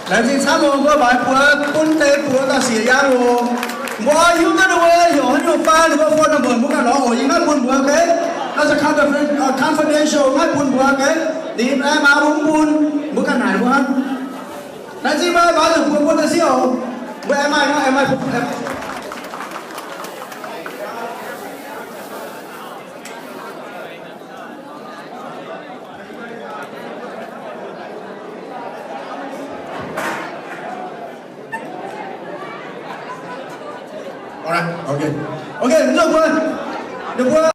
Laengz zingh camv oc. Mbuo mangc buoz bun deix buoz gauh siec yaang oc. Mbuo hiuv duqv ninh mbuo heuc haaix nyungc fai ninh mbuo phone number mbuo ganh lorz oc. Yie maiv bun mbuox gaax. Naaiv se confidential, maiv bun mbuox gaax. Ninh aengx maa mbuo mv bun, mbuo ganh naaic mbuo hnangv. Laengz zingh mbuo baaux zuqc buoz bun deix sic oc. Mbuo aengx maaih hnangv, aengx maaih bun. Alright, okay. Okay, ninh mbuo, ninh mbuo.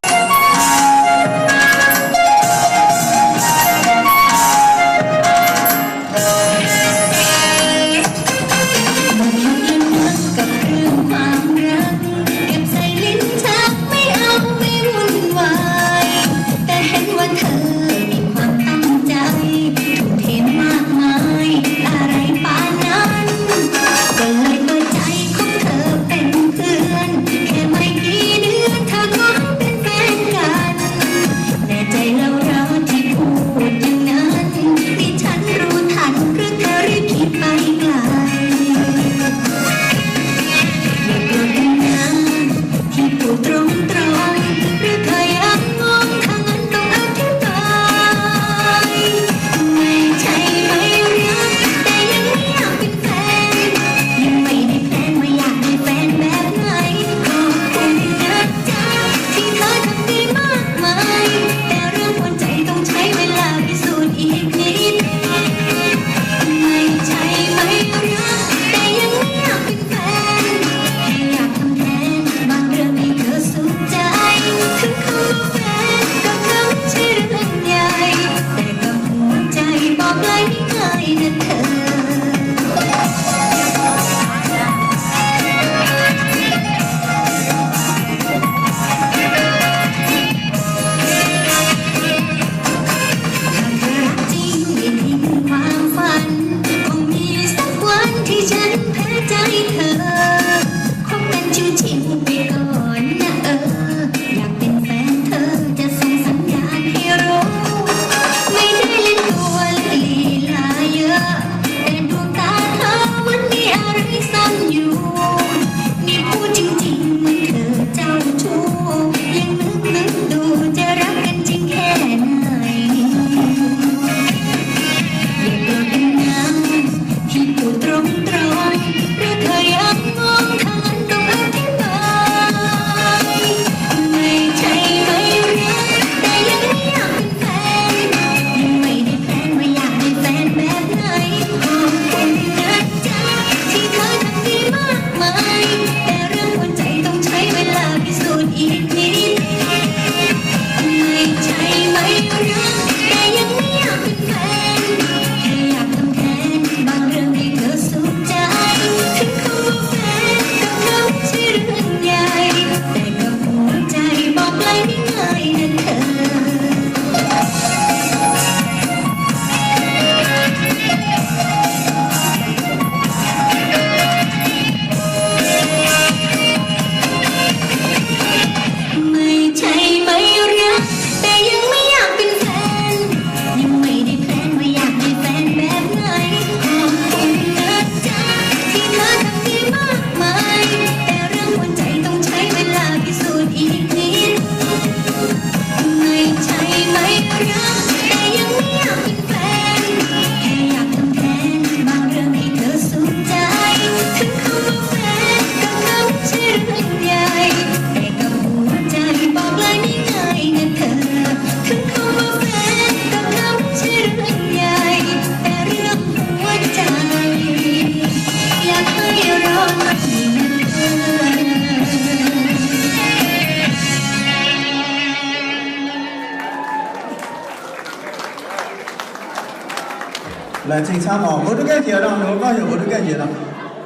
Laengz zingh camv oc. Mbuo duqv gaengh njiec nor, ninh mbuo gorngv heuc mbuo duqv gaengh njiec nor.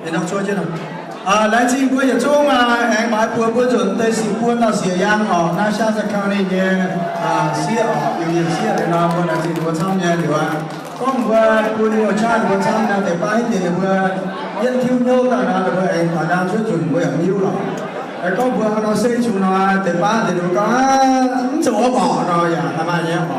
Ninh nor cuotv jienv nor. Laengz zingh mbuo yietc zungv aengx maaiz buoz mbuo nzuonx deix sic buo dauh siec yaang oc, naaiv Shasta County nyei sieqv oc, Union sieqv liuz nor, mbuo laengz zingh ninh mbuo camv nyei liuz aqv. Gorngv mbuo bun ninh mbuo camv, ninh mbuo camv nor, deix baav hiuv deix ninh mbuo yietv tiuv hnyouv daaih nor, ninh mbuo aengx taux njaang cuotv nzunc mbuo yaac mv hiuv lorqc. Gorngv mbuo hnangv nor se qungx nor, deix baav deix ninh mbuo gorngv, mv zoux wuov borqc nor yaac haih maaih nyei oc.